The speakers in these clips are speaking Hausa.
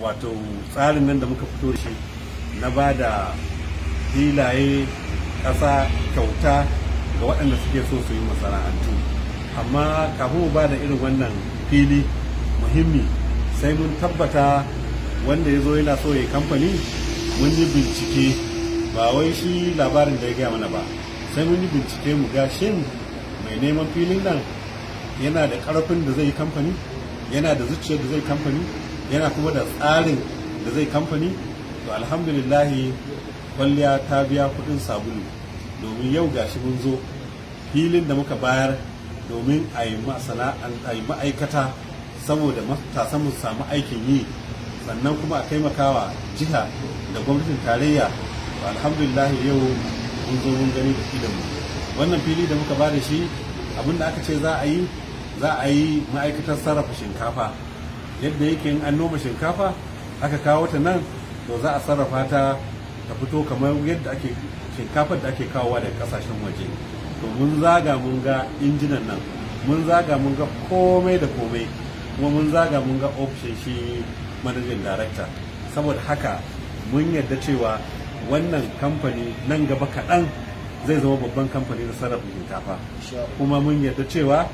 Wato tsarin nan da muka fito shi na ba da filaye, ƙasa kyauta ga waɗanda suke so su yi masana'antu. Amma kafin mu ba da irin wannan fili muhimmi, sai mun tabbata wanda ya zo yana so ya yi kamfani, mun yi bincike, ba wai shi labarin da ya gaya mana ba. Sai mun yi bincike mu ga shin mai neman filin nan yana da ƙarfin da zai yi kamfani, yana da zuciyar da zai kamfani, yana kuma da tsarin da zai kamfani. To, alhamdulillahi, kwalliya ta biya kuɗin sabulu, domin yau gashi mun zo filin da muka bayar domin a yi ma'aikata saboda matasan mu samu aikin yi, sannan kuma a taimakawa jiha da gwamnatin tarayya. To, alhamdulillah, yau mun zo mun gani da idonmu wannan fili da muka bada shi. Abinda aka ce za a yi, za a yi ma'aikatar sarrafa shinkafa. Yadda yake in an noma shinkafa aka kawo ta nan, to za a sarrafa ta ta fito kamar yadda ake shinkafar da ake kawowa daga kasashen waje. To, mun zaga mun ga injinan nan, mun zaga mun ga komai da komai, kuma mun zaga mun ga ofishin shi managing director. Saboda haka mun yarda cewa wannan kamfani nan gaba kaɗan zai zama babban kamfani na sarrafa shinkafa, kuma mun yarda cewa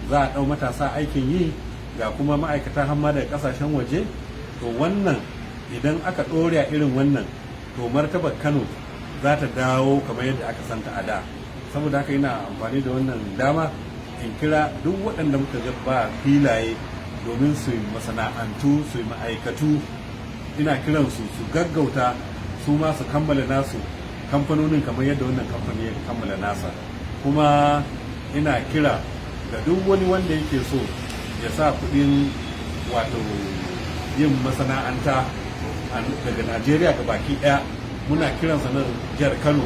za a ɗau matasa aikin yi, ga kuma ma'aikata hamma daga ƙasashen waje. To, wannan idan aka ɗore a irin wannan, to martabar Kano za ta dawo kamar yadda aka santa a da. Saboda haka ina amfani da wannan dama in kira duk waɗanda muka ga ba filaye domin su yi masana'antu, su yi ma'aikatu, ina kiransu su gaggauta su ma su kammala nasu kamfanonin kamar yadda wannan kamfani ya kammala nasa. Kuma ina kira ga duk wani wanda yake so ya sa kuɗin, wato yin masana'anta daga Najeriya ga baki ɗaya, muna kiransa nan jihar Kano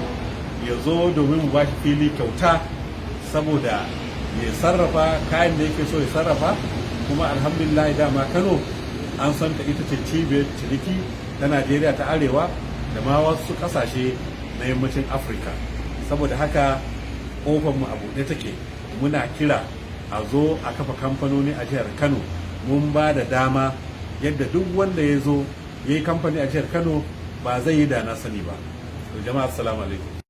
ya zo domin mu bashi fili kyauta saboda ya sarrafa kayan da yake so ya sarrafa. Kuma alhamdulillah, dama Kano an san ta ita ce cibiyar ciniki ta Najeriya ta Arewa da ma wasu kasashe na yammacin Afirka. Saboda haka kofar mu a buɗe take. Muna kira a zo a kafa kamfanoni a jihar Kano. Mun ba da dama yadda duk wanda ya zo ya yi kamfani a jihar Kano ba zai yi da na sani ba. To jama'a, assalamu alaikum.